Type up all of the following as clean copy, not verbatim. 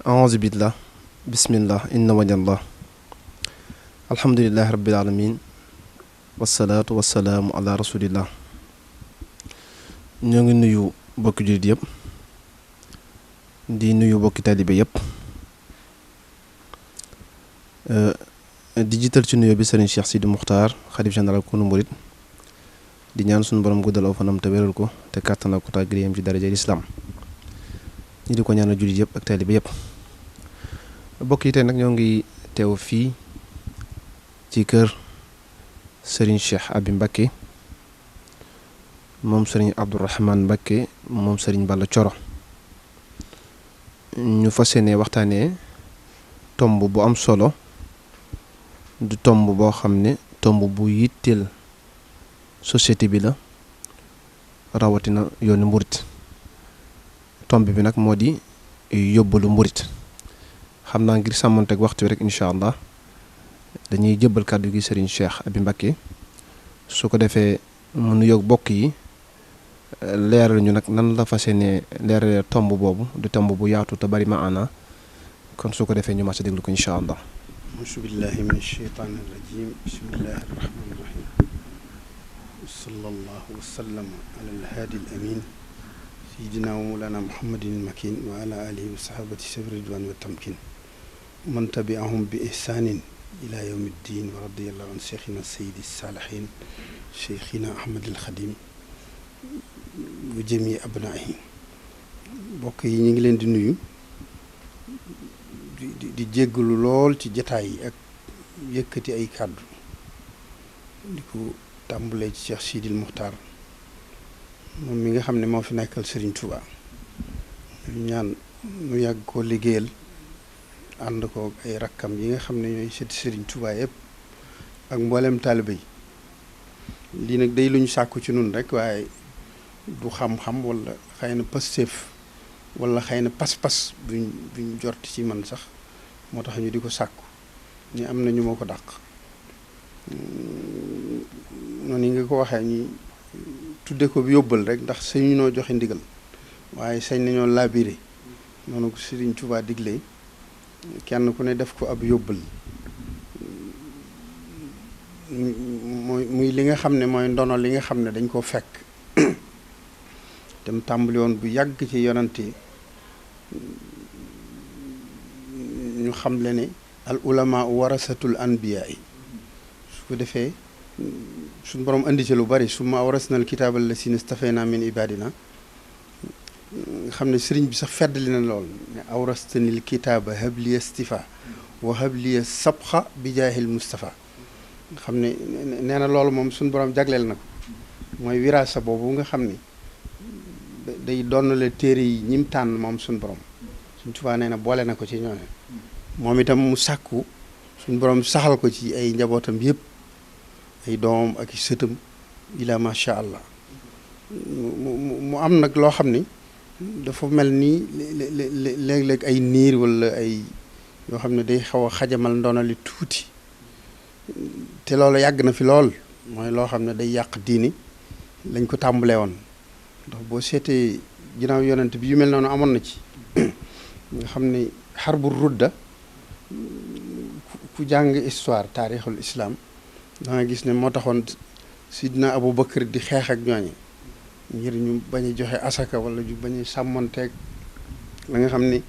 auzu billah bismillah inna wajallah alhamdulillahi rabbil alamin wasalaatu wasalaamu ala rasulillah. ñoo ngi nuyu bokki jullit yëpp di nuyu bokki taalibe yëpp di jiital ci nuyoo bi sëriñ Cheikh Sidi Muxtaar xalif général kunu murit di ñaan suñu borom guddal aw fanam te wéral ko te kàttanal ko tàggaleem ci daraja lislaam ñi di ko ñaanal jullit yëpp ak taalibe yëpp. bokk yi tey nag ñoo ngi teew fii ci kër sëriñ Cheikh Abi Mbacké moom sëriñ Abdourahmane Mbacké moom sëriñ Balla Coro ñu fas yéene waxtaanee tomb bu am solo du tomb boo xam ne tomb bu yitteel société bi la rawatina yoonu mburit. tomb bi nag moo di yóbbalu mburit. xam naa ngir sàmmanteeg waxtu wi rek incha allah dañuy jëbbal kàddu gi sëriñ Cheikh Abi Mbacké su ko defee mu nuyoog bokk yi leeral ñu nag nan la fas yéene leerale tomb boobu di tomb bu yaatu te bari maana kon su ko defee ñu mas a déglu ko incha allah. auzu billahi min asheytaani rajim bismillahi rahmani rahim sallallahu wa sallam ala alhaadi al amin sayidina wa mawlana muhammadin al makin wa ala alihi wa sahabati sabi ridwan wa tamkin man tabiahum bi ihsanin ila yawmi ddin wa radiyallahu an cheikhina sayidi saalihin cheikhina ahmadil xadim wa jami abnaahi. mbokk yi ñu ngi leen di nuyu di jéggalu lool ci jataay yi ak yëkkati ay kàddu di ko tàmbalee ci Cheikh Sidil Muxtaar moom mi nga xam ne moo fi nekkal Serigne Touba ñu ñaan nu yàgg koo liggéeyal ànd ko ay rakkam yi nga xam ne ñooy sëti Serigne Touba yëpp ak mboolem taalibe yi. lii nag day lu ñu sàkku ci nun rek waaye du xam-xam wala xëy na pasteef wala xëy na pas-pas buñ jort ci man sax moo tax ñu di ko sàkku ni am na ñu ma ko dàq noonu yi nga ko waxee ñi tudde ko bi yóbbal rek ndax sañu noo joxe ndigal waaye sañ nañoo labiré noonu ko Serigne Touba digle kenn ku ne def ko ab yóbbal muy li nga xam ne mooy ndono li nga xam ne dañ koo fekk dem tàmbali woon bu yàgg ci yonante ñu xam le ne al ulama warasatul anbiya yi su ko defee suñ borom andi ci lu bari summa awrasna al kitaaba lasina stafayna min ibadina nga xam ne sëriñ bi sax feddali na lool ne awrastanil kitaaba habliya stifa wa habliya sabxa bi jaahil mustafa nga xam ne nee na loolu moom suñ borom jagleel na ko mooy wiraasa boobu nga xam ni day donnale téere yi ñim tànn moom suñ borom suñ Tuubaa nee na boole na ko ci ñooñu moom itam mu sàkku suñ borom saxal ko ci ay njabootam yëpp ay doomam ak i sëtam ila macha allah mu am nag loo xam ni dafa mel ni léeg-léeg ay niir wala ay yoo xam ne day xaw a xajamal ndonali tuuti te loolu yàgg na fi lool mooy loo xam ne day yàq diini lañ ko tàmbalee woon ndax boo seetee ginnaaw yonent bi yu mel noonu amoon na ci nga xam ne xarbul rudda ku jàng histoire taarixul islam da nga gis ne moo taxoon sidina Abu Bakar di xeex ak ñooñi ngir ñu bañ a joxe asaka wala ñu bañ a sàmmonteeg la nga xam ne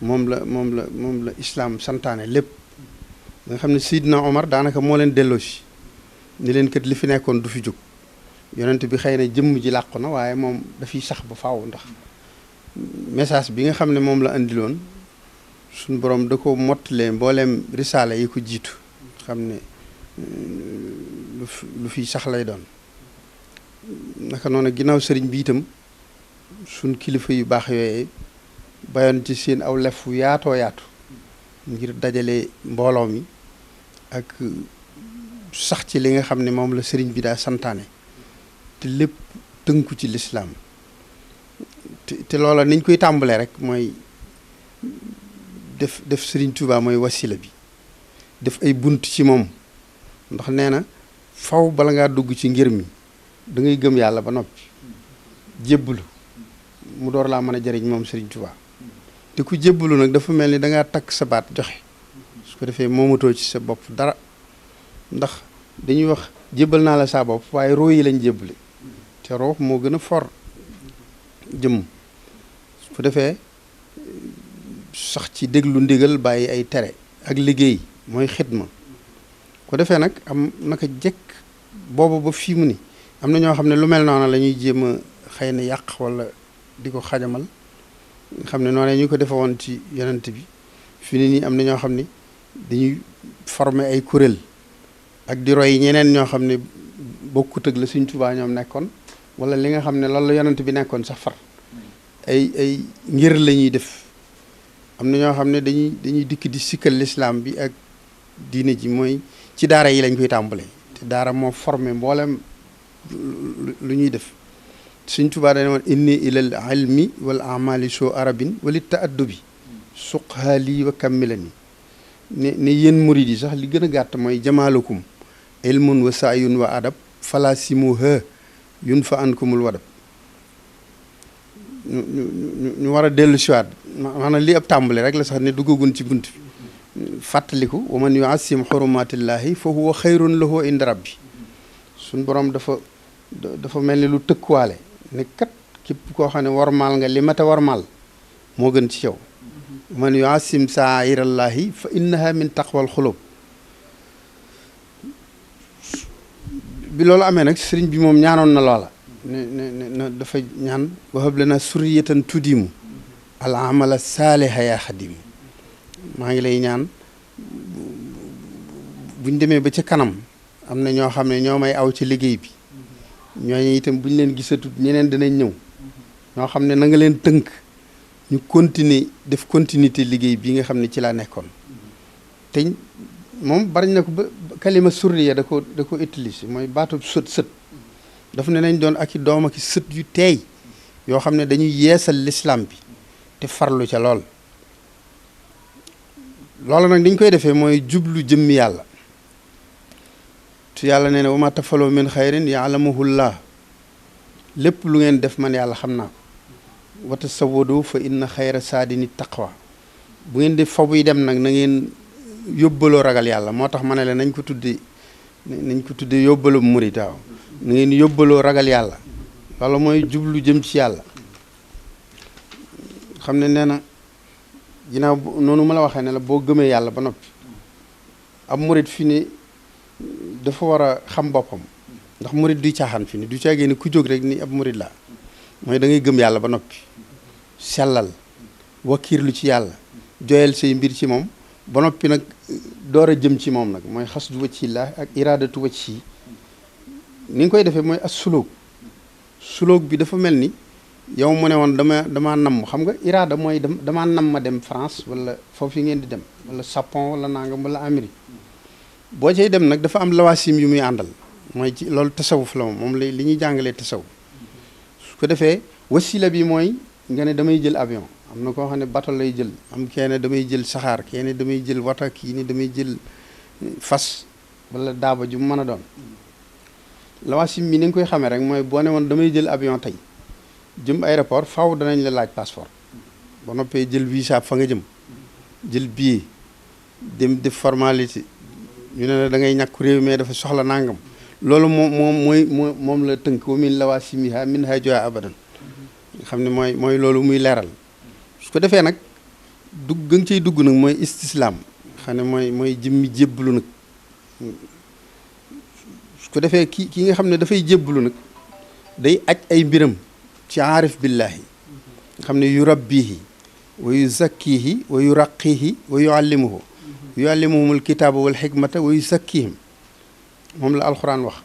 moom la islam santaane lépp nga xam ne sidina Omar daanaka moo leen delloosi ni leen kat li fi nekkoon du fi jóg yonent bi xëy na jëmm ji làqu na waaye moom dafiy sax ba faaw ndax message bi nga xam ne moom la indiloon suñ borom da ko mottalee mbooleem risaala yi ko jiitu xam ne lu fiy sax lay doon naka noonu ginnaaw sëriñ bi itam suñ kilifa yu baax yooyee bayoon ci seen aw lef fu yaatoo yaatu ngir dajale mbooloo mi ak sax ci li nga xam ne moom la sëriñ bi daa santaane te lépp tënku ci lislaam te loola niñ koy tàmbalee rek mooy def sëriñ Touba mooy wasila bi def ay bunt ci moom ndax nee na faw bala ngaa dugg ci ngir mi da ngay gëm yàlla ba noppi jébbalu mu door laa mën a jëriñ moom sëriñ Touba te ku jébbalu nag dafa mel ni dangaa takk sa baat joxe su ko defee moomatoo ci sa bopp dara ndax dañuy wax jébbal naa la saa bopp waaye roo yi lañ jébbale te roo moo gën a for jëmm su ko defee sax ci déglu ndigal bàyyi ay tere ak liggéey mooy xidma ko defee nag am naka jekk boobu ba fii mu ni am na ñoo xam ne lu mel noonu la ñuy jéem a xëy na yàq wala di ko xajamal nga xam ne noonu ñu ko defe woon ci yonent bi fi ni nii am na ñoo xam ne dañuy former ay kuréel ak di roy ñeneen ñoo xam ne bokkut ak la Sëñ Tuubaa ñoom nekkoon wala li nga xam ne loolu la yonent bi nekkoon sax far ay ngir la ñuy def am na ñoo xam ne dañuy dikk di sikkal lislaam bi ak diine ji mooy ci daara yi lañ koy tàmbale te daara moo formé mboolem lu ñuy def Sëñ Tuubaa dañu woon inni ilal ilmi wal amali soo arabin wali taaddubi suqhaali wa kammilani ne yéen murid yi sax li gën a gàtt mooy jamaalukum ilmun wa saayun wa adab fala simuha yun fa ankumul wadab ñu war a dellu siwaat maanaam li ab tàmbali rek la sax ne duggagun ci bunt bi fàttaliku wa man yuasim xurumatillahi fa huwa xayrun lahu inda rabbi suñ borom dafa mel ni lu tëkkuwaale ne kat képp koo xam ne warmaal nga li mata warmaal moo gën ci yow man yuasim saairallahi fa innaha min taqwal xulub bi loolu amee nag sëriñ bi moom ñaanoon na loola ne dafa ñaan wahab lana surriyatan tudimu al amala saaliha yaa xadimu maa ngi lay ñaan buñ demee ba ca kanam am na ñoo xam ne ñoo may aw ci liggéey bi ñooñu itam buñ leen gisatut ñeneen dinañ ñëw ñoo xam ne na nga leen tënk ñu continuer def continuité liggéey bi nga xam ne ci laa nekkoon te moom bari na ko ba kalima surriya da ko utiliser mooy baatu sët dafa ne nañ doon ak i doom ak i sët yu teey yoo xam ne dañuy yeesal lislaam bi te farlu ca lool loolu nag ni ñu koy defee mooy jublu jëmmi yàlla tu yàlla nee na wa ma tafaloo min xayrin yaalamuhullah lépp lu ngeen def man yàlla xam naa ko wata sawadu fa inna xayra saadini taqwa bu ngeen di fa buy dem nag na ngeen yóbbaloo ragal yàlla moo tax ma ne la nañ ko tudde yóbbaloo murit waaw na ngeen yóbbaloo ragal yàlla loolu mooy jublu jëm ci yàlla xam ne nee na ginnaaw noonu ma la waxee ne la boo gëmee yàlla ba noppi ab murit fi ni dafa war a xam boppam ndax murit duy caaxaan fi ni du caagee ni ku jóg rek ni ab murit la mooy da ngay gëm yàlla ba noppi sellal wakkiirlu ci yàlla joyal say mbir ci moom ba noppi nag door a jëm ci moom nag mooy xasdu wacci la ak iraadatu wacci ni nga koy defee mooy as sulóog bi dafa mel ni yow mu ne woon damaa namm xam nga iraada mooy damaa nam ma dem France wala foofu yi ngeen di dem wala Japon wala nangam wala Amérique boo cay dem nag dafa am lawaasim yu muy àndal mooy ci loolu tasawuf la moom li ñuy jàngalee tasawuf su ko defee wasila bi mooy nga ne damay jël avion am na koo xam ne bateau lay jël am kenn damay jël saxaar kenn damay jël wata kii ni damay jël fas wala daaba ju mu mën a doon lawaasim bi ni nga koy xamee rek mooy boo ne woon damay jël avion tey jëm aéroport faw danañ la laaj passeport ba noppee jël visa fa nga jëm jël billet dem def formalité ñu ne la da ngay ñàkk réew mais dafa soxla nangam loolu moom la tënk wa min lawaasimiha min hajoa abadan nga xam ne mooy loolu muy leeral su ko defee nag dugg nga ciy dugg nag mooy istislaam xam ne mooy jëmmi jébbalu nag su ko defee ki nga xam ne dafay jébbalu nag day aj ay mbiram ci aarif billahi nga xam ne yurabbihi wa yuzakkihi wa yuraqihi wa yuallimuhumul kitaaba wal xikmata wa yuzakkihim moom la alxuraan wax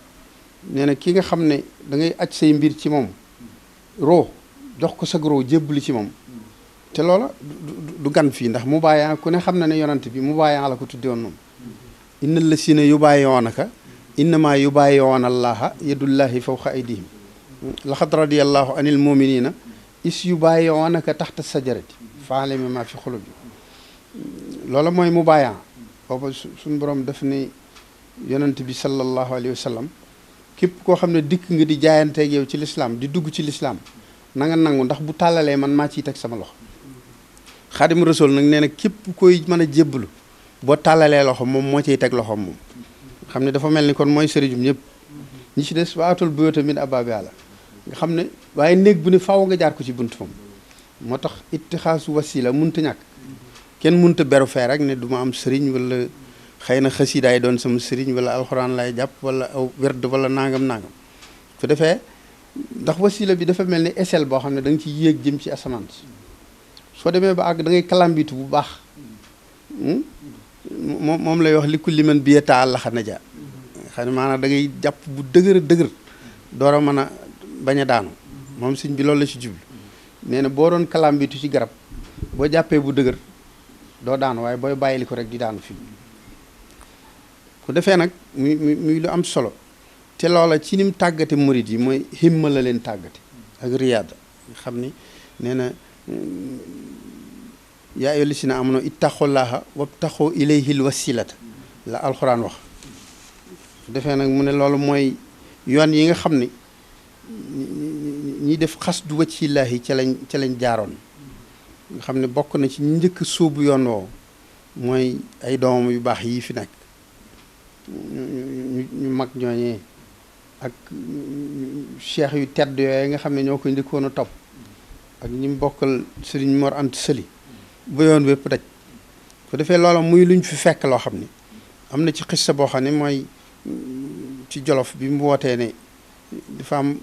nee na ki nga xam ne da ngay aj say mbir ci moom roo jox ko sag roo jébbali ci moom te loola du gan fii ndax mu bàyyaa ku ne xam na ne yonant bi mu bàyyaa la ko tudde woon moom inna lasina yubaayi'uunaka innama yubaayi'uuna allaha yadullahi fawqa aydihim laqad radiyallahu anil muminina is yubaayi'uunaka taxta sajarati fa'alima ma fi xulubi loola mooy mu bàyyaa booba suñ borom daf ne yonent bi sallallahu alayhi wa sallam képp koo xam ne dikk nga di jaayanteeg yow ci lislaam di dugg ci lislaam na nga nangu ndax bu tàllalee man maa ciy teg sama loxo Xaadimu Rasuul nag nee na képp koy mën a jébbalu boo tàllalee loxo moom moo ciy teg loxoom moom xam ne dafa mel ni kon mooy sëriñum ñëpp ñi ci des waatul buyuuta min abwaabihaa nga xam ne waaye néeg bu ne faaw nga jaar ko ci bunt moom moo tax ittixaasu wasila munta ñàkk kenn munta beru fee rek ne du ma am sëriñ wala xëy na xasidaay doon sama sëriñ wala alxuraan lay jàpp wala aw werd wala nangam su defee ndax wasila bi dafa mel ni échelle boo xam ne da nga ci yéeg jëm ci asamaan soo demee ba àgg da ngay kalambitu bu baax moom lay wax li kulli man bi ta'allaqa najaa xam ne maanaam da ngay jàpp bu dëgër door a mën a bañ a daanu moom sëñ bi loolu la ci jublu nee na boo doon kalambitu ci garab boo jàppee bu dëgër doo daanu waaye booy bàyyili ko rek di daanu fii ku defee nag muy lu am solo te loola ci ni mu tàggate murid yi mooy himma la leen tàggate ak riyaada nga xam ni nee na yaa ayyuhal lazina aamanu ittaqullaaha wabtaxu ilayhil wasilata la alxuraan wax su defee nag mu ne loolu mooy yoon yi nga xam ni ñi def xasdu wajhillaahi ca lañ jaaroon nga xam ne bokk na ci ñu njëkk sóobu yoon woowu mooy ay doomam yu baax yii fi nekk ñu mag ñooñee ak cheikh yu tedd yooyu nga xam ne ñoo koy njëkkoon a topp ak ñi mu bokkal Sëriñ Mor Anta Sali ba yoon wépp daj ko defee loola muy luñ fi fekk loo xam ne am na ci xissa boo xam ne mooy ci Jolof bi mu wootee ne dafa am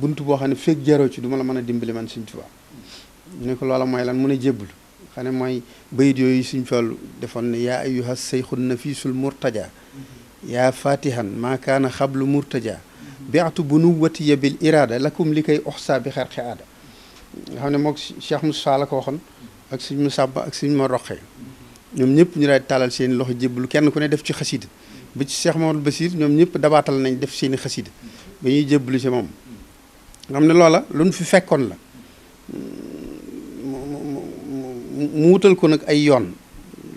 bunt boo xam ne fekk jaroo ci du ma la mën a dimbali man Sëriñ Tuubaa ñu ne ko loola mooy lan mun a jébbalu xam ne mooy bayit yooyu Sëriñ Fallu defoon ne yaa ayyuha sayxun nafisul murtaja yaa fatihan maa kaana xablu murtaja biatu bunuwatiya bil irada lakum li koy oxsa bi xerqi aada nga xam ne mook Cheikh Moussa la ko waxoon ak Sëriñ Moussa Ba ak Sëriñ Mor Roqee ñoom ñëpp ñu daal tàllal seen loxo jébbalu kenn ku ne def ci xasida ba ci Cheikh Mamadou Basir ñoom ñëpp dabaatal nañ def seeni xasida ba ñuy jébbalu ci moom nga xam ne loola luñ fi fekkoon la mu wutal ko nag ay yoon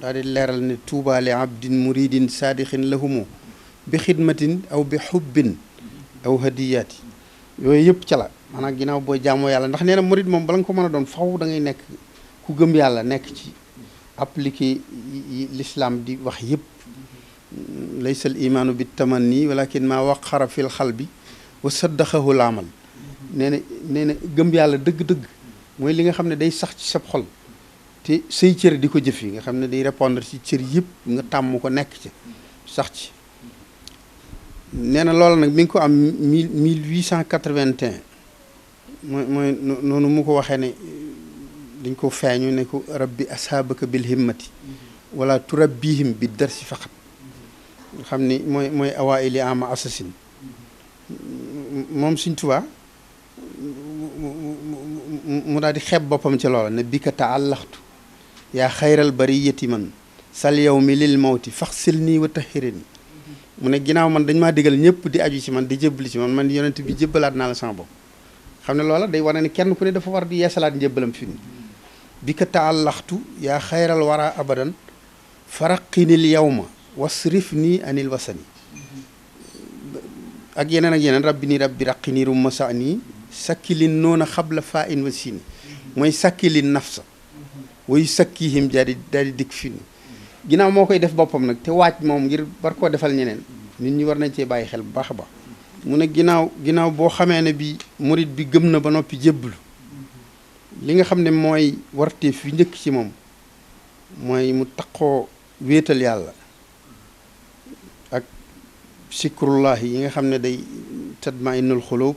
daal di leeral ne tuuba li abdin muridin saadixin lahumu bi xidmatin aw bi xubbin aw hadiyaati yooyu yëpp ca la maanaam ginnaaw booy jaamoo yàlla ndax nee na murid moom bala nga ko mën a doon faw da ngay nekk ku gëm yàlla nekk ci appliqué l'islam di wax yëpp laysa al imaanu bi tamanni walakin maa waqara fil xalbi wa saddaxahu laamal nee na gëm yàlla dëgg-dëgg mooy li nga xam ne day sax ci sab xol te say cër di ko jëf yi nga xam ne day répondre ci cër yëpp nga tàmm ko nekk ci sax ci nee na loolu nag mi ngi ko am 1881 mooy noonu mu ko waxee ne dañ ko feeñu ne ko rabbi ashaabaka bil himmati wala turabbihim bi darsi faqat nga xam ni mooy awaili ama assasine moom Sëriñ Tuubaa mu daal di xeeb boppam ci loola ne bi ka taallaxtu yaa xayral bariyati man sal yow mi lil mawti faxsil nii wa tahirini mu ne ginnaaw man dañ maa digal ñëpp di aju ci man di jébbali ci man yonent bi jébbalaat naa la sama bopp xam ne loola day wane ne kenn ku ne dafa war di yeesalaat njébbalam fi ni bi ka taallaxtu yaa xayral wara abadan faraqinil yawma wasrif nii anil wasani ak yeneen rabbi nii rabbi raqini rumma sa nii sakkilin noona xabla faa in wa sini mooy sakkilin nafsa way sakkihim daal di dikk fi ni ginnaaw moo koy def boppam nag te waaj moom ngir war koo defal ñeneen nit ñi war nañ cee bàyyi xel bu baax a baax mu ne ginnaaw boo xamee ne bi murit bi gëm na ba noppi jébbalu li nga xam ne mooy warteef fi njëkk ci moom mooy mu taqoo wéetal yàlla ak sikrullahi yi nga xam ne day tatma'innul xulub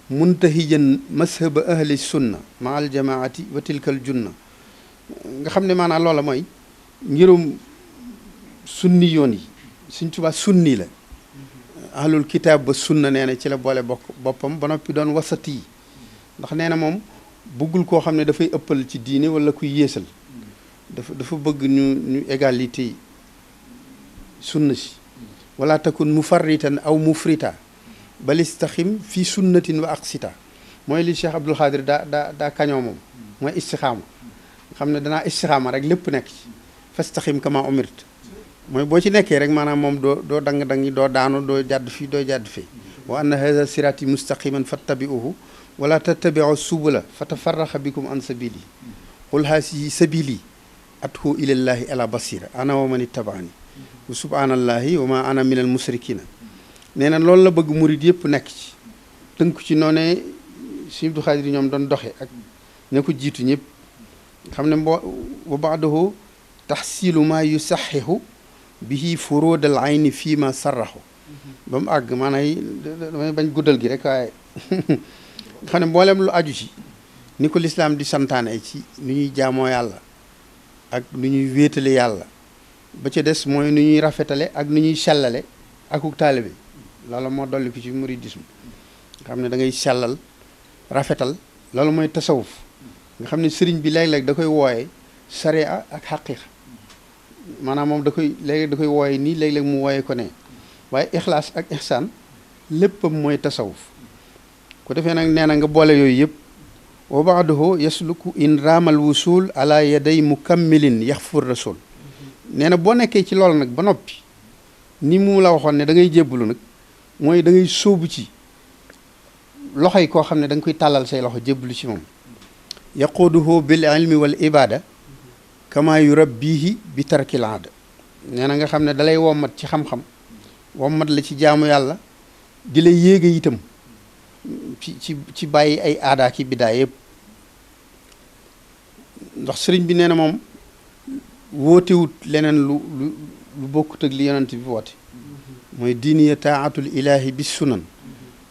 muntahijan mashaba ahli sunna ma al jamaati wa tilkal junna nga xam ne maanaam loola mooy ngirum sunni yoon yi Sëriñ Tuubaa sunni la ahlul kitaab ba sunna nee na ci la boole boppam ba noppi doon wasati yi ndax nee na moom bëggul koo xam ne dafay ëppal ci diine wala kuy yéesal dafa bëgg ñu égalité sunna si wala takun mufarritan aw mufrita bal istaxim fii sunnatin wa aqsita mooy li Cheikh Abdul Xaadir daa kañoo moom mooy istixaama xam ne danaa istixaama rek lépp nekk ci fastaxim kama umirt mooy boo ci nekkee rek maanaam moom doo dang-dangi doo daanu doo jàdd fii doo jàdd fii wa anna hada sirati mustaqiman fattabi'uhu wala tattabi'u subula fatafarraxa bikum an sabili qul haasihi sabili ad'u ilallahi ala basira ana wa man ittabaani wa subhanallahi wa ma ana minal musrikina nee na loolu la bëgg murid yëpp nekk ci tënku ci noonee Sëñ Abdou Khadre ñoom doon doxe ak ña ko jiitu ñëpp xam ne wa baadahu taxsilu ma yusaxihu bihi furuudal ayni fii ma sarraxu ba mu àgg maanaam damay bañ guddal gi rek waaye xam ne mboolem lu aju ci ni ko lislaam di santaane ci nu ñuy jaamoo yàlla ak nu ñuy wéetale yàlla ba ca des mooy nu ñuy rafetale ak nu ñuy sellale akuk taalibe loolu moo dolli ko ci muridisme nga xam ne da ngay sellal rafetal loolu mooy tasawuf nga xam ne sëriñ bi léeg-léeg da koy wooye sariya ak xaqiiqa maanaam moom da koy léeg-léeg da koy wooye nii léeg-léeg mu wooye ko ne waaye ixlaas ak ixsaan léppam mooy tasawuf ku defee nag nee na nga boole yooyu yëpp wa baaduhu yasluku in raamal wusul ala yaday mukammilin yaxfur rasul nee na boo nekkee ci loolu nag ba noppi ni mu la waxoon ne da ngay jébbalu nag mooy da ngay sóobu ci loxo yi koo xam ne da nga koy tàllal say loxo jébbalu ci moom yaquuduhu bil ilmi wal ibada kama yurabbihi bi tarkil aada nee na nga xam ne dalay wommat ci xam-xam wommat la ci jaamu yàlla di la yéege itam ci bàyyi ay aadaa ki biddaa yëpp ndax sëriñ bi nee na moom wootewut leneen lu bokkut ak li yonent bi woote mooy diiniya taatul ilahi bis sunan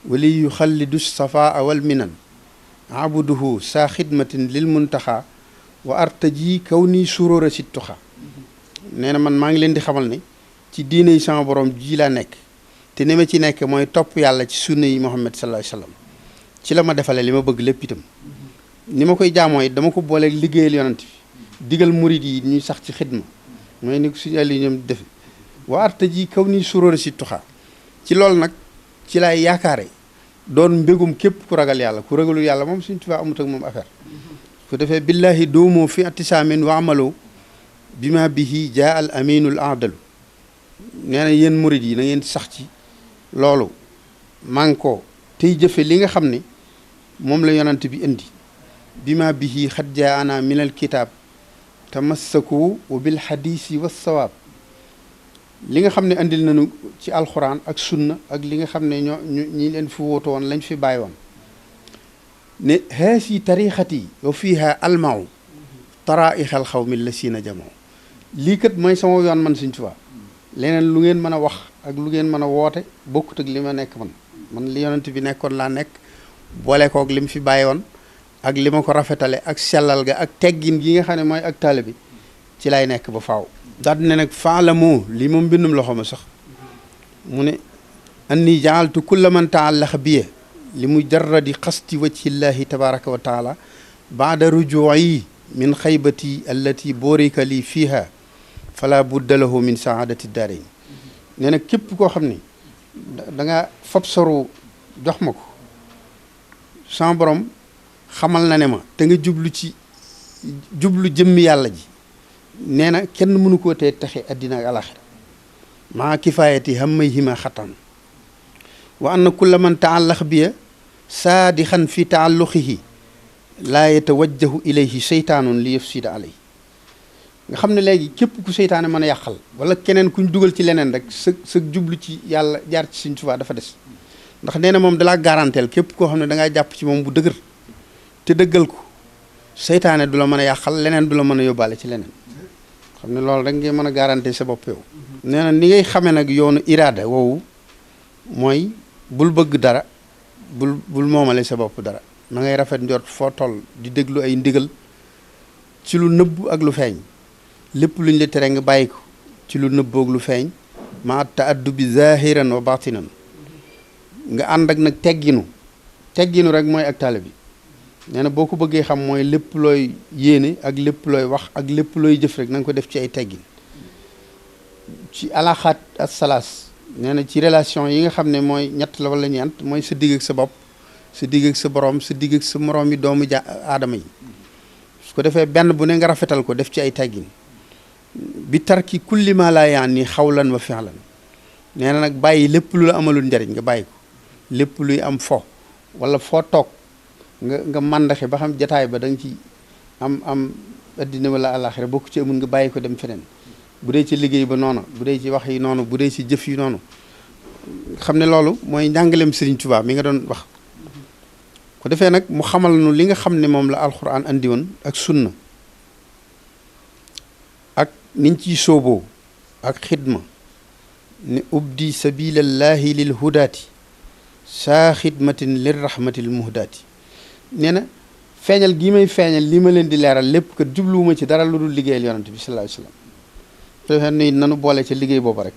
wali yu xallidu safaa wal minan abuduhu saa xidmatin lil muntaxa wa artaji kaw nii suróora si tuxa nee na man maa ngi leen di xamal ne ci diine yi sama borom ji laa nekk te ni ma ci nekk mooy topp yàlla ci sunna yi Muhammad sallallahu alayhi wasallam ci la ma defale li ma bëgg lépp itam ni ma koy jaamoo it dama ko booleeg liggéeyal yonent bi digal murid yi ñuy sax ci xidma mooy ni ko suñu àll yi ñoom di defe wa artaji kaw nii suróora si tuxa ci loolu nag ci laay yaakaare doon mbégum képp ku ragal yàlla ku ragalul yàlla moom suñ tubaa amut ak moom affaire ku defee billahi doomu fi atisaamin wa amalu bi ma bihi jaa al aminul aadalu nee na yéen murid yi na ngeen sax ci loolu man ko tey jëfe li nga xam ne moom la yonant bi indi bi ma bihi xat jaa ana min al kitaab tamassaku wa bil xadiisi wa sawaab li nga xam ne andil nañu ci alxuraan ak sunna ak li nga xam ne ñi leen fi wóoto woon lañ fi bàyyi woon ne haasi tariixati wa fiiha almau taraixal xawmi la siina jamoo lii kat mooy sama yoon man Sëñ Tuubaa leneen lu ngeen mën a wax ak lu ngeen mën a woote bokkut ak li ma nekk man li yonent bi nekkoon laa nekk boole koog li mu fi bàyyi woon ak li ma ko rafetale ak sellal ga ak teggin gi nga xam ne mooy ak taale bi ci lay nekk ba faaw daal ne nag faalamu lii moom mbindum loxo ma sax mu ne anni jaaltu kulla man taallaxa biye li mujarradi xasti wajhillahi tabaraka wa taala baada rujuuyi min xaybati allati boorika li fiiha fala budda lahu min saadati daarayn nee na képp koo xam ne da nga fab soru jox ma ko sama borom xamal na ne ma te nga jublu jëmmi yàlla ji nee na kenn mënu koo tee taxe addina ak alaxira maa kifaayati hammay hima xatan wa anna kulla man taallax biya saadixan fi taalluxihi laa yatawajjahu ilayhi seytaanun li yufsida alayhi nga xam ne léegi képp ku seytaane mën a yàqal wala keneen kuñ dugal ci leneen rek sa jublu ci yàlla jaar ci Sëñ Tuubaa dafa des ndax nee na moom dalaa garanteel képp koo xam ne dangaa jàpp ci moom bu dëgër te dëggal ko seytaane du la mën a yàqal leneen du la mën a yóbbaale ci leneen xam ne loolu rek ngay mën a garanté sa bopp yow nee na ni ngay xamee nag yoonu iraada woowu mooy bul bëgg dara bul moomale sa bopp dara na ngay rafet njort foo toll di déglu ay ndigal ci lu nëbb ak lu feeñ lépp luñ la tere nga bàyyi ko ci lu nëbb ak lu feeñ ma taaddu bi zahiran wa batinan nga ànd ak nag tegginu rek mooy ak taalibe bi nee na boo ko bëggee xam mooy lépp looy yéene ak lépp looy wax ak lépp looy jëf rek na nga ko def ci ay teggin ci alaxaat as salaas nee na ci relation yi nga xam ne mooy ñett la wala ñeent mooy sa digg ak sa bopp sa digg ak sa borom sa digg ak sa moroom yi doomu aadama yi su ko defee benn bu ne nga rafetal ko def ci ay teggin bi tarki kulli ma laa yaani xawlan wa fi'lan nee na nag bàyyi lépp lu la amalul njariñ nga bàyyi ko lépp luy am fo wala foo toog nga màndaxe ba xam jataay ba da nga ci am addina wala àllaaxira bokk ci amul nga bàyyi ko dem feneen bu dee ci liggéey ba noonu bu dee ci wax yi noonu bu dee ci jëf yi noonu xam ne loolu mooy njàngaleem Serigne Touba mi nga doon wax ko defee nag mu xamal nu li nga xam ne moom la alxuraan andi woon ak sunna ak niñ ciy sooboo ak xidma ne ubdi sabilallahi lil hudaati saa xidmatin lir rahmatil muhdaati nee na feeñal gii may feeñal lii ma leen di leeral lépp kat jubluwuma ci dara lu dul liggéeyal yonante bi sallallahu alayhi wasallam ku defee nuy nanu boole ca liggéey boobu rek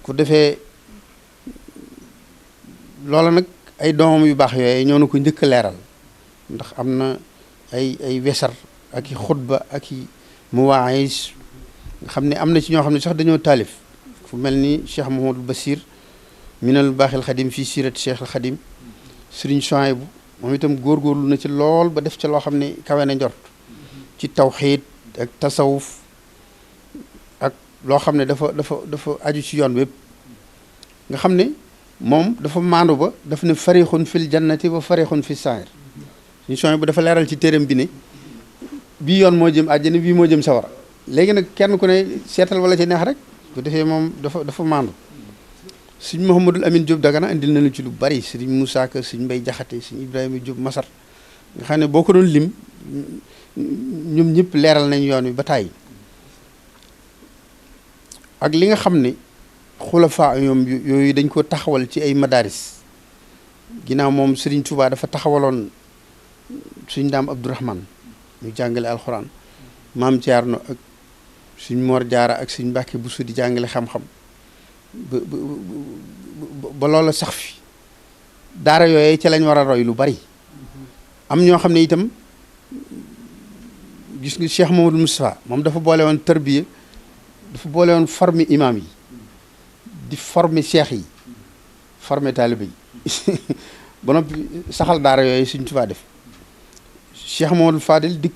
ku defee loola nag ay doomam yu baax yooyu ñoo na ko njëkk a leeral ndax am na ay wesar ak i xutba ak i muwaayis nga xam ne am na ci ñoo xam ne sax dañoo taalif fu mel ni Cheikh Mouhamadou Bassir minal baaxil xadim fii sirat Cheikh al Xadim Sëriñ Souhaïbou moom itam góorgóorlu na ci lool ba def ca loo xam ne kawe na njort ci tawxiid ak tasawuf ak loo xam ne dafa aju ci yoon wépp nga xam ne moom dafa maandu ba daf ne farixun fil jannati wa farixun fi sair Sëriñ Souhaïbou dafa leeral ci téeram bi ne bii yoon moo jëm àjjana bii moo jëm sawara léegi nag kenn ku ne seetal wala ci neex rek bu defee moom dafa maandu sëñ Mouhamadul Amin Diop Dagana indil nañu ci lu bari sëñ Moussa Ka sëñ Mbay Jaxate sëñ Ibrahima Diop Masar nga xam ne boo ko doon lim ñoom ñëpp leeral nañ yoon wi ba tàyyi ak li nga xam ne xulafaa ñoom yooyu dañ ko taxawal ci ay madaris ginnaaw moom Serigne Touba dafa taxawaloon suñ daam Abdourahman ñu jàngale alxuraan maam Thierno ak suñ Mor Jaara ak suñ Mbàkke Buso di jàngale xam-xam ba loola sax fi daara yooyu ci lañ war a roy lu bari am ñoo xam ne itam gis nga Cheikh Mamadou Moustapha moom dafa boole woon tarbiya dafa boole woon former imam yi di former cheikh yi former taalibe yi ba noppi saxal daara yooyu suñ Tuubaa def Cheikh Mamadou Fadil dikk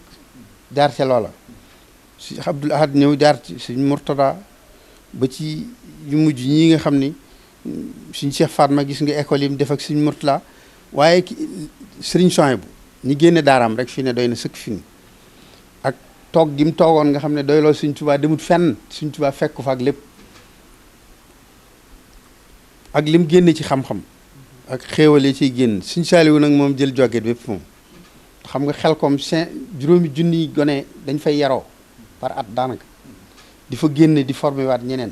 jaar ca loola Cheikh Abdoul Ahad ñëw jaar ci suñ Murtada ba ci yu mujj ñii nga xam ni suñ Cheikh Fatma gis nga école yi mu def ak suñ Murtala waaye Sëriñ Souhaïbou ñi génne daaraam rek fii ne doy na sëkk fi ni ak toog gi mu toogoon nga xam ne doy loo suñ Tuubaa demut fenn suñ Tuubaa fekk fa ak lépp ak lim génne ci xam-xam ak xéewale ciy génn suñ Saaliwu nag moom jël joget bépp moom xam nga xel comme juróomi junniy gone dañ fay yaroo par at daanaka di fa génne di formé waat ñeneen